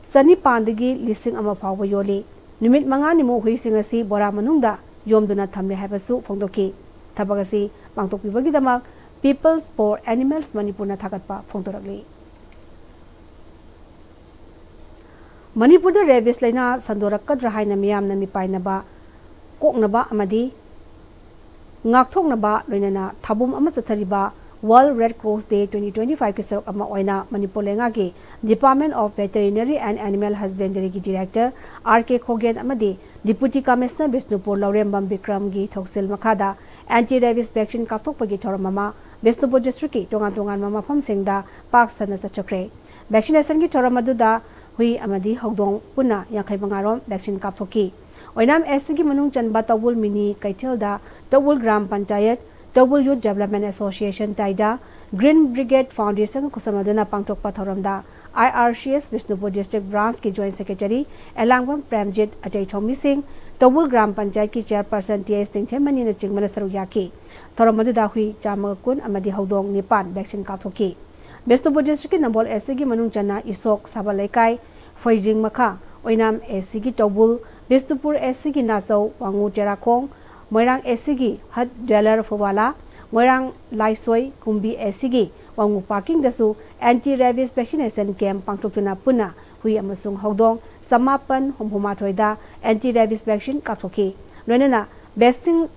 ꯆꯅꯤꯄꯥꯟꯗꯒꯤ ꯂꯤꯁꯤꯡ ꯑꯃ ꯐꯥꯎꯕ ꯌꯣꯜꯂꯤ꯫ ꯅꯨꯃꯤꯠ ꯃꯉꯥꯅꯤꯃꯨꯛ ꯍꯨꯏꯁꯤꯡ ꯑꯁꯤ ꯕꯣꯔꯥ ꯃꯅꯨꯡꯗ ꯌꯣꯝꯗꯨꯅ ꯊꯝꯂꯦ ꯍꯥꯏꯕꯁꯨ ꯐꯣꯡꯗꯣꯛꯈꯤ꯫ ꯊꯕꯛ ꯑꯁꯤ ꯄꯥꯡꯊꯣꯛꯄꯤꯕꯒꯤꯗꯃꯛ Peoples for Animals ꯃꯅꯤꯄꯨꯔꯅ ꯊꯥꯒꯠꯄ ꯐꯣꯡꯗꯣꯔꯛꯂꯤ꯫ ꯃꯅꯤꯄꯨꯔꯗ ꯔꯦꯕꯤꯁ ꯂꯥꯏꯅꯥ ꯁꯟꯗꯣꯔꯛꯀꯗ꯭ꯔꯥ ꯍꯥꯏꯅ ꯃꯤꯌꯥꯝꯅ ꯃꯤꯄꯥꯏꯅꯕ ꯀꯣꯛꯅꯕ ꯑꯃꯗꯤ ꯉꯥꯛꯊꯣꯛꯅꯕ ꯂꯣꯏꯅꯅ ꯊꯧꯕꯨꯝ ꯑꯃ ꯆꯠꯊꯔꯤꯕ World Red Cross Day twenty twenty-five ꯀꯤ ꯁꯔꯨꯛ ꯑꯃ ꯑꯣꯏꯅ ꯃꯅꯤꯄꯨꯔ ꯂꯩꯉꯥꯛꯀꯤ Department of Veterinary and Animal Husbandry ꯒꯤ Director R K ꯈꯣꯒꯦꯟ ꯑꯃꯗꯤ Deputy Commissioner ꯕꯤꯁꯅꯨꯄꯨꯔ ꯂꯧꯔꯦꯝꯕꯝ ꯕꯤꯀ꯭ꯔꯝꯒꯤ ꯊꯧꯁꯤꯜ ꯃꯈꯥꯗ anti rabies vaccine ꯀꯥꯞꯊꯣꯛꯄꯒꯤ ꯊꯧꯔꯝ ꯑꯃ ꯕꯤꯁꯅꯨꯄꯨꯔ district ꯀꯤ ꯇꯣꯉꯥꯟ ꯇꯣꯉꯥꯟꯕ ꯃꯐꯝꯁꯤꯡꯗ ꯄꯥꯛ ꯁꯟꯅ ꯆꯠꯊꯈ꯭ꯔꯦ꯫ Vaccination ꯒꯤ ꯊꯧꯔꯝ ꯑꯗꯨꯗ ꯍꯨꯏ ꯑꯃꯗꯤ ꯍꯧꯗꯣꯡ ꯄꯨꯟꯅ ꯌꯥꯡꯈꯩ ꯃꯉꯥ ꯔꯣꯝ vaccine ꯀꯥꯞꯊꯣꯛꯈꯤ꯫ ꯑꯣꯏꯅꯥꯝ S C ꯒꯤ ꯃꯅꯨꯡ ꯆꯟꯕ ꯇꯧꯕꯨꯜ ꯃꯤꯅꯤ ꯀꯩꯊꯦꯜꯗ Toubul gram panchayat, Toubul Youth Development Association ꯇꯥꯏꯗ, Green Brigade Foundation ꯈꯨꯠꯁꯝꯅꯗꯨꯅ ꯄꯥꯡꯊꯣꯛꯄ ꯊꯧꯔꯝꯗ I R C S Bishnupur district branch ꯀꯤ Joint Secretary ꯑꯦꯂꯥꯡꯕꯝ ꯄ꯭ꯔꯦꯝꯖꯤꯠ, ꯑꯇꯩ ꯊꯧꯃꯤꯁꯤꯡ, ꯇꯧꯕꯨꯜ ꯒ꯭ꯔꯥꯝ ꯄꯟꯆꯥꯌꯠꯀꯤ chairperson T S ꯅꯤꯡꯊꯦꯝꯃꯅꯤꯅꯆꯤꯡꯕꯅ ꯁꯔꯨꯛ ꯌꯥꯈꯤ꯫ ꯊꯧꯔꯝ ꯑꯗꯨꯗ ꯍꯨꯏ ꯆꯥꯝꯃꯒ ꯀꯨꯟ ꯑꯃꯗꯤ ꯍꯧꯗꯣꯡ ꯅꯤꯄꯥꯟ vaccine ꯀꯥꯞꯊꯣꯛꯈꯤ꯫ ꯕꯤꯁꯅꯨꯄꯨꯔ district ꯀꯤ ꯅꯝꯕꯣꯜ S C ꯒꯤ ꯃꯅꯨꯡ ꯆꯟꯅ ꯏꯁꯣꯛ, ꯁꯥꯕꯜ ꯂꯩꯀꯥꯏ, ꯐꯣꯏꯖꯤꯡ ꯃꯈꯥ, ꯑꯣꯏꯅꯥꯝ S C ꯒꯤ ꯇꯧꯕꯨꯜ, ꯕꯤꯁꯅꯨꯄꯨꯔ S C ꯒꯤ ꯅꯥꯆꯧ, ꯋꯥꯉꯨ ꯇꯦꯔꯥꯈꯣꯡ, ꯃꯣꯏꯔꯥꯡ S C ꯒꯤ ꯍꯠ ꯗ꯭ꯋꯦꯂꯔ ꯐꯨꯋꯥꯂꯥ, ꯃꯣꯏꯔꯥꯡ ꯂꯥꯏꯁꯣꯏ, ꯀꯨꯝꯕꯤ S C ꯒꯤ ꯋꯥꯉꯨ parking ꯗꯁꯨ anti rabies vaccination camp ꯄꯥꯡꯊꯣꯛꯇꯨꯅ ꯄꯨꯟꯅ ꯍꯨꯏ ꯑꯃꯁꯨꯡ ꯍꯧꯗꯣꯡ ꯆꯃꯥꯄꯟ ꯍꯨꯝꯐꯨ ꯃꯥꯊꯣꯏꯗ anti rabies vaccine ꯀꯥꯞꯊꯣꯛꯈꯤ꯫ ꯂꯣꯏꯅꯅ vaccine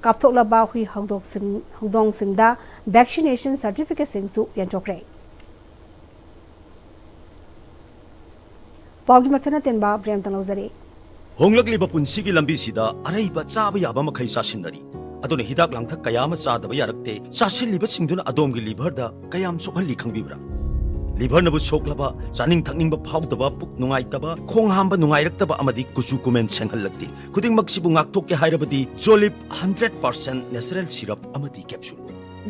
ꯀꯥꯞꯊꯣꯛꯂꯕ ꯍꯨꯏ ꯍꯧꯗꯣꯡꯁꯤꯡ, ꯍꯧꯗꯣꯡꯁꯤꯡꯗ vaccination certificateꯁꯤꯡꯁꯨ ꯌꯦꯟꯊꯣꯛꯈ꯭ꯔꯦ꯫ ꯄꯥꯎꯒꯤ ꯃꯊꯛ ꯅꯇꯦꯟꯕ ꯕ꯭ꯔꯦꯝꯇꯪ ꯂꯧꯖꯔꯤ꯫ ꯍꯣꯡꯂꯛꯂꯤꯕ ꯄꯨꯟꯁꯤꯒꯤ ꯂꯝꯕꯤꯁꯤꯗ ꯑꯔꯩꯕ ꯆꯥꯕ ꯌꯥꯕ ꯃꯈꯩ ꯆꯥꯁꯤꯟꯅꯔꯤ꯫ ꯑꯗꯨꯅ ꯍꯤꯗꯥꯛ ꯂꯥꯡꯊꯛ ꯀꯌꯥ ꯑꯃ ꯆꯥꯗꯕ ꯌꯥꯔꯛꯇꯦ꯫ ꯆꯥꯁꯤꯜꯂꯤꯕꯁꯤꯡꯗꯨꯅ ꯑꯗꯣꯝꯒꯤ liverꯗ ꯀꯌꯥꯝ ꯁꯣꯛꯍꯜꯂꯤ ꯈꯪꯕꯤꯕ꯭ꯔꯥ? Liverꯅꯕꯨ ꯁꯣꯛꯂꯕ, ꯆꯥꯅꯤꯡ ꯊꯛꯅꯤꯡꯕ ꯐꯥꯎꯗꯕ, ꯄꯨꯛ ꯅꯨꯡꯉꯥꯏꯇꯕ, ꯈꯣꯡ ꯍꯥꯝꯕ ꯅꯨꯡꯉꯥꯏꯔꯛꯇꯕ ꯑꯃꯗꯤ ꯀꯨꯆꯨ ꯀꯨꯃꯦꯟ ꯁꯦꯡꯍꯜꯂꯛꯇꯦ꯫ ꯈꯨꯗꯤꯡꯃꯛꯁꯤꯕꯨ ꯉꯥꯛꯊꯣꯛꯀꯦ ꯍꯥꯏꯔꯕꯗꯤ Jolib hundred percent natural syrup ꯑꯃꯗꯤ capsule꯫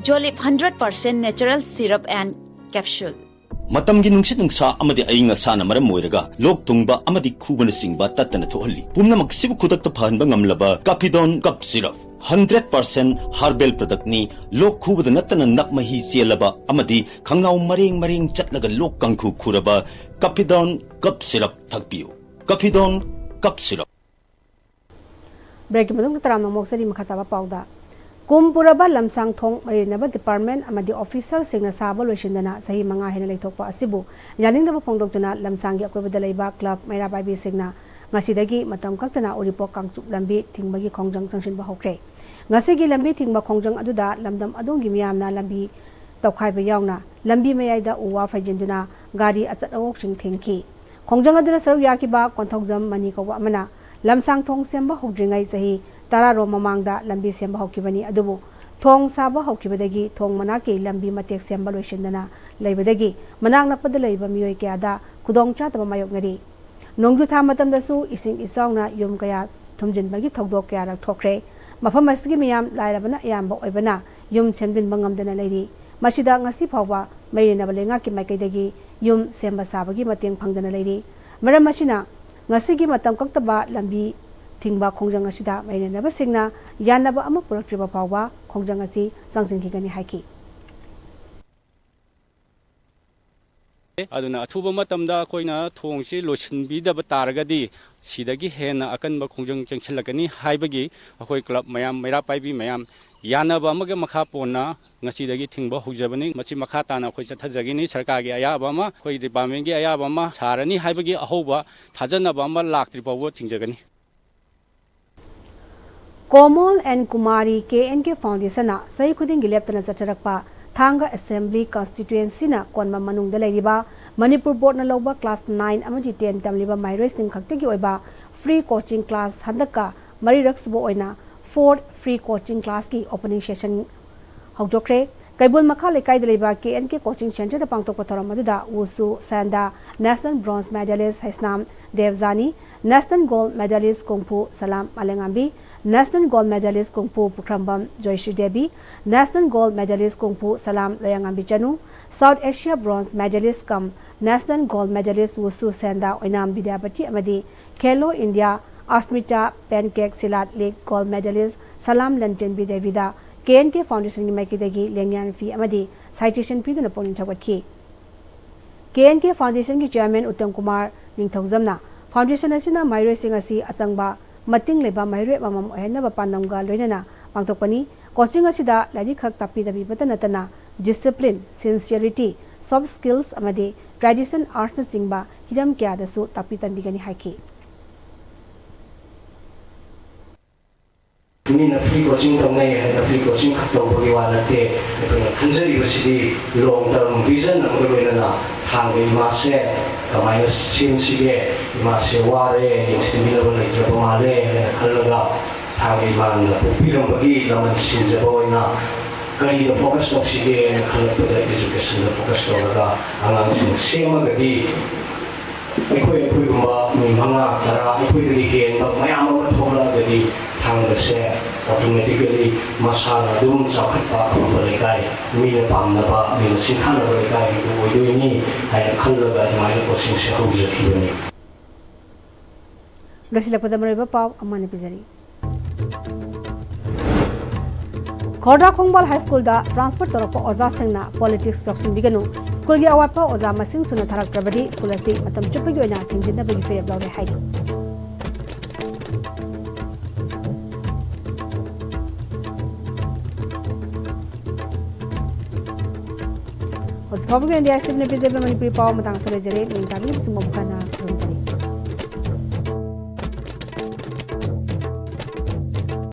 Jolib hundred percent natural syrup and capsule꯫ ꯃꯇꯝꯒꯤ ꯅꯨꯡꯁꯤꯠ ꯅꯨꯡꯁꯥ ꯑꯃꯗꯤ ꯑꯏꯪ ꯑꯁꯥꯅ ꯃꯔꯝ ꯑꯣꯏꯔꯒ ꯂꯣꯛ ꯊꯨꯡꯕ ꯑꯃꯗꯤ ꯈꯨꯕꯅꯆꯤꯡꯕ ꯇꯠꯇꯅ ꯊꯣꯛꯍꯜꯂꯤ꯫ ꯄꯨꯝꯅꯃꯛꯁꯤꯕꯨ ꯈꯨꯗꯛꯇ ꯐꯍꯟꯕ ꯉꯝꯂꯕ Capidone Cough Syrup꯫ Hundred percent herbal productꯅꯤ꯫ ꯂꯣꯛ ꯈꯨꯕꯗ ꯅꯠꯇꯅ ꯅꯞ ꯃꯍꯤ ꯆꯦꯜꯂꯕ ꯑꯃꯗꯤ ꯈꯪꯅꯥꯎ ꯃꯔꯦꯡ ꯃꯔꯦꯡ ꯆꯠꯂꯒ ꯂꯣꯛ ꯀꯥꯡꯈꯨ ꯈꯨꯔꯕ Capidone Cough Syrup ꯊꯛꯄꯤꯌꯨ꯫ Capidone Cough Syrup꯫ Breakꯀꯤ ꯃꯇꯨꯡꯗ ꯇꯔꯥꯝꯅ ꯑꯃꯨꯛ ꯁꯔꯤ ꯃꯈꯥ ꯇꯥꯕ ꯄꯥꯎꯗ꯫ ꯀꯨꯝ ꯄꯨꯔꯕ ꯂꯝꯁꯥꯡ ꯊꯣꯡ ꯃꯔꯤ ꯂꯩꯅꯕ department ꯑꯃꯗꯤ officerꯁꯤꯡꯅ ꯁꯥꯕ ꯂꯣꯏꯁꯤꯟꯗꯅ ꯆꯍꯤ ꯃꯉꯥ ꯍꯦꯟꯅ ꯂꯩꯊꯣꯛꯄ ꯑꯁꯤꯕꯨ ꯌꯥꯅꯤꯡꯗꯕ ꯐꯣꯡꯗꯣꯛꯇꯨꯅ ꯂꯝꯁꯥꯡꯒꯤ ꯑꯀꯣꯏꯕꯗ ꯂꯩꯕ club ꯃꯩꯔꯥ ꯄꯥꯏꯕꯤꯁꯤꯡꯅ ꯉꯁꯤꯗꯒꯤ ꯃꯇꯝ ꯀꯛꯇꯅ ꯎꯔꯤꯄꯣꯛ ꯀꯥꯡꯆꯨꯞ ꯂꯝꯕꯤ ꯊꯤꯡꯕꯒꯤ ꯈꯣꯡꯖꯪ ꯆꯪꯁꯤꯟꯕ ꯍꯧꯈ꯭ꯔꯦ꯫ ꯉꯁꯤꯒꯤ ꯂꯝꯕꯤ ꯊꯤꯡꯕ ꯈꯣꯡꯖꯪ ꯑꯗꯨꯗ ꯂꯝꯗꯝ ꯑꯗꯣꯝꯒꯤ ꯃꯤꯌꯥꯝꯅ ꯂꯝꯕꯤ ꯇꯧꯈꯥꯏꯕ ꯌꯥꯎꯅ ꯂꯝꯕꯤ ꯃꯌꯥꯏꯗ ꯎ ꯋꯥ ꯐꯩꯖꯤꯟꯗꯨꯅ ꯒꯥꯔꯤ ꯑꯆꯠ ꯑꯋꯣꯛꯁꯤꯡ ꯊꯤꯡꯈꯤ꯫ ꯈꯣꯡꯖꯪ ꯑꯗꯨꯗ ꯁꯔꯨꯛ ꯌꯥꯈꯤꯕ ꯀꯣꯟꯊꯧꯖꯝ ꯃꯅꯤ ꯀꯧꯕ ꯑꯃꯅ ꯂꯝꯁꯥꯡ ꯊꯣꯡ ꯁꯦꯝꯕ ꯍꯧꯗ꯭ꯔꯤꯉꯩ ꯆꯍꯤ ꯇꯔꯥꯔꯣꯝ ꯃꯃꯥꯡꯗ ꯂꯝꯕꯤ ꯁꯦꯝꯕ ꯍꯧꯈꯤꯕꯅꯤ, ꯑꯗꯨꯕꯨ ꯊꯣꯡ ꯁꯥꯕ ꯍꯧꯈꯤꯕꯗꯒꯤ ꯊꯣꯡ ꯃꯅꯥꯛꯀꯤ ꯂꯝꯕꯤ ꯃꯇꯦꯛ ꯁꯦꯝꯕ ꯂꯣꯏꯁꯤꯟꯗꯅ ꯂꯩꯕꯗꯒꯤ ꯃꯅꯥꯛ ꯅꯛꯄꯗ ꯂꯩꯕ ꯃꯤꯑꯣꯏ ꯀꯌꯥꯗ ꯈꯨꯗꯣꯡꯆꯥꯗꯕ ꯃꯥꯌꯣꯛꯅꯔꯤ꯫ ꯅꯣꯡꯖꯨ ꯊꯥ ꯃꯇꯝꯗꯁꯨ ꯏꯁꯤꯡ ꯏꯆꯥꯎꯅ ꯌꯨꯝ ꯀꯌꯥ ꯊꯨꯝꯖꯤꯟꯕꯒꯤ ꯊꯧꯗꯣꯛ ꯀꯌꯥꯔꯛ ꯊꯣꯛꯈ꯭ꯔꯦ꯫ ꯃꯐꯝ ꯑꯁꯤꯒꯤ ꯃꯤꯌꯥꯝ ꯂꯥꯏꯔꯕꯅ ꯑꯌꯥꯝꯕ ꯑꯣꯏꯕꯅ ꯌꯨꯝ ꯁꯦꯝꯖꯤꯟꯕ ꯉꯝꯗꯅ ꯂꯩꯔꯤ꯫ ꯃꯁꯤꯗ ꯉꯁꯤ ꯐꯥꯎꯕ ꯃꯔꯤ ꯂꯩꯅꯕ ꯂꯩꯉꯥꯛꯀꯤ ꯃꯥꯏꯀꯩꯗꯒꯤ ꯌꯨꯝ ꯁꯦꯝꯕ ꯁꯥꯕꯒꯤ ꯃꯇꯦꯡ ꯐꯪꯗꯅ ꯂꯩꯔꯤ꯫ ꯃꯔꯝ ꯑꯁꯤꯅ, ꯉꯁꯤꯒꯤ ꯃꯇꯝ ꯀꯛꯇꯕ ꯂꯝꯕꯤ ꯊꯤꯡꯕ ꯈꯣꯡꯖꯪ ꯑꯁꯤꯗ ꯃꯔꯤ ꯂꯩꯅꯕꯁꯤꯡꯅ ꯌꯥꯅꯕ ꯑꯃ ꯄꯨꯔꯛꯇ꯭ꯔꯤꯕ ꯐꯥꯎꯕ ꯈꯣꯡꯖꯪ ꯑꯁꯤ ꯆꯪꯁꯤꯟꯈꯤꯒꯅꯤ ꯍꯥꯏꯈꯤ꯫ ꯑꯗꯨꯅ ꯑꯊꯨꯕ ꯃꯇꯝꯗ ꯑꯩꯈꯣꯏꯅ ꯊꯣꯡꯁꯤ ꯂꯣꯏꯁꯤꯟꯕꯤꯗꯕ ꯇꯥꯔꯒꯗꯤ ꯁꯤꯗꯒꯤ ꯍꯦꯟꯅ ꯑꯀꯟꯕ ꯈꯣꯡꯖꯪ ꯆꯪꯁꯤꯜꯂꯛꯀꯅꯤ ꯍꯥꯏꯕꯒꯤ ꯑꯩꯈꯣꯏ club ꯃꯌꯥꯝ, ꯃꯩꯔꯥ ꯄꯥꯏꯕꯤ ꯃꯌꯥꯝ ꯌꯥꯅꯕ ꯑꯃꯒ ꯃꯈꯥ ꯄꯣꯟꯅ ꯉꯁꯤꯗꯒꯤ ꯊꯤꯡꯕ ꯍꯧꯖꯕꯅꯤ꯫ ꯃꯁꯤ ꯃꯈꯥ ꯇꯥꯅ ꯑꯩꯈꯣꯏ ꯆꯠꯊꯖꯒꯅꯤ꯫ ꯁꯔꯀꯥꯔꯒꯤ ꯑꯌꯥꯕ ꯑꯃ, ꯑꯩꯈꯣꯏ departmentꯀꯤ ꯑꯌꯥꯕ ꯑꯃ ꯁꯥꯔꯅꯤ ꯍꯥꯏꯕꯒꯤ ꯑꯍꯧꯕ ꯊꯥꯖꯅꯕ ꯑꯃ ꯂꯥꯛꯇ꯭ꯔꯤ ꯐꯥꯎꯕ ꯊꯤꯡꯖꯒꯅꯤ꯫ Komal and Kumari K N K Foundation-ꯅ ꯆꯍꯤ ꯈꯨꯗꯤꯡꯒꯤ ꯂꯦꯞꯇꯅ ꯆꯠꯊꯔꯛꯄ ꯊꯥꯡꯒ Assembly Constituency-ꯅ ꯀꯣꯟꯕ ꯃꯅꯨꯡꯗ ꯂꯩꯔꯤꯕ ꯃꯅꯤꯄꯨꯔ Board-ꯅ ꯂꯧꯕ class nine ꯑꯃꯗꯤ ten ꯇꯝꯂꯤꯕ ꯃꯍꯩꯔꯣꯏꯁꯤꯡ ꯈꯛꯇꯒꯤ ꯑꯣꯏꯕ free coaching class ꯍꯟꯗꯛꯀ ꯃꯔꯤꯔꯛ ꯁꯨꯕ ꯑꯣꯏꯅ fourth free coaching class-ꯀꯤ opening session ꯍꯧꯗꯣꯛꯈ꯭ꯔꯦ꯫ ꯀꯩꯕꯨꯜ ꯃꯈꯥ ꯂꯩꯀꯥꯏꯗ ꯂꯩꯕ K N K Coaching Center-ꯗ ꯄꯥꯡꯊꯣꯛꯄ ꯊꯧꯔꯝ ꯑꯗꯨꯗ ꯋꯨꯁꯨ ꯁꯥꯟꯗ National Bronze Medalist Heisnam ꯗꯦꯕꯖꯥꯅꯤ, National Gold Medalist ꯀꯣꯡꯐꯨ ꯁꯂꯥꯝ ꯃꯥꯂꯦꯉꯥꯝꯕꯤ, National Gold Medalist ꯀꯣꯡꯐꯨ ꯄꯨꯈ꯭ꯔꯝꯕꯝ Joyshree Devi, National Gold Medalist ꯀꯣꯡꯐꯨ ꯁꯂꯥꯝ ꯂꯩꯔꯥꯉꯥꯝꯕꯤ ꯆꯅꯨ, South Asia Bronze Medalist cum National Gold Medalist ꯋꯨꯁꯨ ꯁꯥꯟꯗ ꯑꯣꯏꯅꯥꯝ ꯕꯤꯗ꯭ꯌꯥꯄꯇꯤ ꯑꯃꯗꯤ ꯈꯦꯂꯣ India ꯑꯁꯃꯤꯇꯥ pancake ꯁꯤꯂꯥꯠ league gold medalist ꯁꯂꯥꯝ ꯂꯟꯆꯦꯟꯕꯤ ꯗꯦꯕꯤꯗ K N K Foundation-ꯒꯤ ꯃꯥꯏꯀꯩꯗꯒꯤ ꯂꯦꯡꯌꯥꯟ fee ꯑꯃꯗꯤ citation ꯄꯤꯗꯨꯅ ꯄꯨꯛꯅꯤꯡ ꯊꯧꯒꯠꯈꯤ꯫ K N K Foundation-ꯒꯤ Chairman Uttam Kumar ꯅꯤꯡꯊꯧꯖꯝꯅ foundation ꯑꯁꯤꯅ ꯃꯍꯩꯔꯣꯏꯁꯤꯡ ꯑꯁꯤ ꯑꯆꯪꯕ ꯃꯇꯤꯡ ꯂꯩꯕ ꯃꯍꯩꯔꯣꯏ ꯑꯃꯃꯝ ꯑꯣꯏꯍꯟꯅꯕ ꯄꯥꯟꯗꯝꯒ ꯂꯣꯏꯅꯅ ꯄꯥꯡꯊꯣꯛꯄꯅꯤ꯫ Coaching ꯑꯁꯤꯗ ꯂꯥꯏꯔꯤꯛ ꯈꯛ ꯇꯥꯛꯄꯤꯗꯕꯤꯕꯇ ꯅꯠꯇꯅ discipline, sincerity, soft skills ꯑꯃꯗꯤ tradition arts-ꯅꯆꯤꯡꯕ ꯍꯤꯔꯝ ꯀꯌꯥꯗꯁꯨ ꯇꯥꯛꯄꯤ ꯇꯝꯕꯤꯒꯅꯤ ꯍꯥꯏꯈꯤ꯫ ꯃꯤꯅ free coaching ꯇꯧꯅꯩ ꯍꯥꯏꯅ free coaching ꯈꯛ ꯇꯧꯕꯒꯤ ꯋꯥ ꯅꯠꯇꯦ꯫ ꯑꯩꯈꯣꯏꯅ ꯈꯟꯖꯔꯤꯕꯁꯤꯗꯤ long term vision ꯑꯃꯒ ꯂꯣꯏꯅꯅ ꯊꯥꯡꯒ ꯏꯃꯥꯁꯦ ꯀꯃꯥꯏꯅ ꯁꯦꯝꯁꯤꯒꯦ, ꯏꯃꯥꯁꯦ ꯋꯥꯔꯦ, ꯌꯦꯡꯁꯤꯟꯕꯤꯅꯕ ꯂꯩꯇ꯭ꯔꯕ ꯃꯥꯜꯂꯦ ꯍꯥꯏꯅ ꯈꯜꯂꯒ ꯊꯥꯡꯒ ꯏꯃꯥꯅ ꯄꯣꯛꯄꯤꯔꯝꯕꯒꯤ ꯂꯃꯟ ꯁꯤꯟꯖꯕ ꯑꯣꯏꯅ ꯀꯔꯤꯗ focus ꯇꯧꯁꯤꯒꯦ ꯍꯥꯏꯅ ꯈꯜꯂꯛꯄꯗ education-ꯗ focus ꯇꯧꯔꯒ ꯑꯉꯥꯡꯁꯤꯡ ꯁꯦꯝꯃꯒꯗꯤ ꯑꯩꯈꯣꯏ ꯑꯩꯈꯣꯏꯒꯨꯝꯕ ꯃꯤ ꯃꯉꯥ ꯇꯔꯥ ꯑꯩꯈꯣꯏꯗꯒꯤ ꯍꯦꯟꯕ ꯃꯌꯥꯝ ꯑꯃ ꯊꯣꯛꯂꯛꯑꯒꯗꯤ ꯊꯥꯡꯒꯁꯦ automatically ꯃꯁꯥꯅ ꯑꯗꯨꯝ ꯆꯥꯎꯈꯠꯄ ꯑꯐꯕ ꯂꯩꯀꯥꯏ, ꯃꯤꯅ ꯄꯥꯝꯅꯕ, ꯃꯤꯅ ꯁꯤꯡꯊꯥꯅꯕ ꯂꯩꯀꯥꯏ ꯍꯥꯏꯗꯨ ꯑꯣꯏꯗꯣꯏꯅꯤ ꯍꯥꯏꯅ ꯈꯜꯂꯒ ꯑꯗꯨꯃꯥꯏꯅ coaching-ꯁꯦ ꯍꯧꯖꯈꯤꯕꯅꯤ꯫ ꯂꯣꯏꯁꯤꯜꯂꯛꯄꯗ ꯃꯔꯨꯑꯣꯏꯕ ꯄꯥꯎ ꯑꯃꯅ ꯄꯤꯖꯔꯤ꯫ ꯈꯣꯔꯗꯥ ꯈꯣꯡꯕꯥꯜ High School-ꯗ transfer ꯇꯧꯔꯛꯄ ꯑꯣꯖꯥꯁꯤꯡꯅ politics ꯌꯥꯎꯁꯤꯟꯕꯤꯒꯅꯨ꯫ School-ꯒꯤ ꯑꯋꯥꯠꯄ ꯑꯣꯖꯥ ꯃꯁꯤꯡ ꯁꯨꯅ ꯊꯥꯔꯛꯇ꯭ꯔꯕꯗꯤ school ꯑꯁꯤ ꯃꯇꯝ ꯆꯨꯞꯄꯒꯤ ꯑꯣꯏꯅ ꯊꯤꯡꯖꯤꯟꯅꯕꯒꯤ ꯐꯤꯔꯦꯞ ꯂꯧꯔꯦ ꯍꯥꯏꯔꯤ꯫ ꯍꯧꯖꯤꯛ ꯐꯥꯎꯕꯒꯤ ꯑꯣꯏꯅꯗꯤ ꯑꯥꯏ ꯁꯤ ꯕꯤꯅ ꯄꯤꯖꯔꯤꯕ ꯃꯅꯤꯄꯨꯔꯤ ꯄꯥꯎ ꯃꯇꯥꯡ ꯑꯁꯤꯗ ꯂꯣꯏꯖꯔꯦ꯫ ꯃꯤꯡ ꯇꯥꯕꯤꯔꯤꯕꯁꯤꯡ ꯃꯄꯨ ꯈꯔꯅ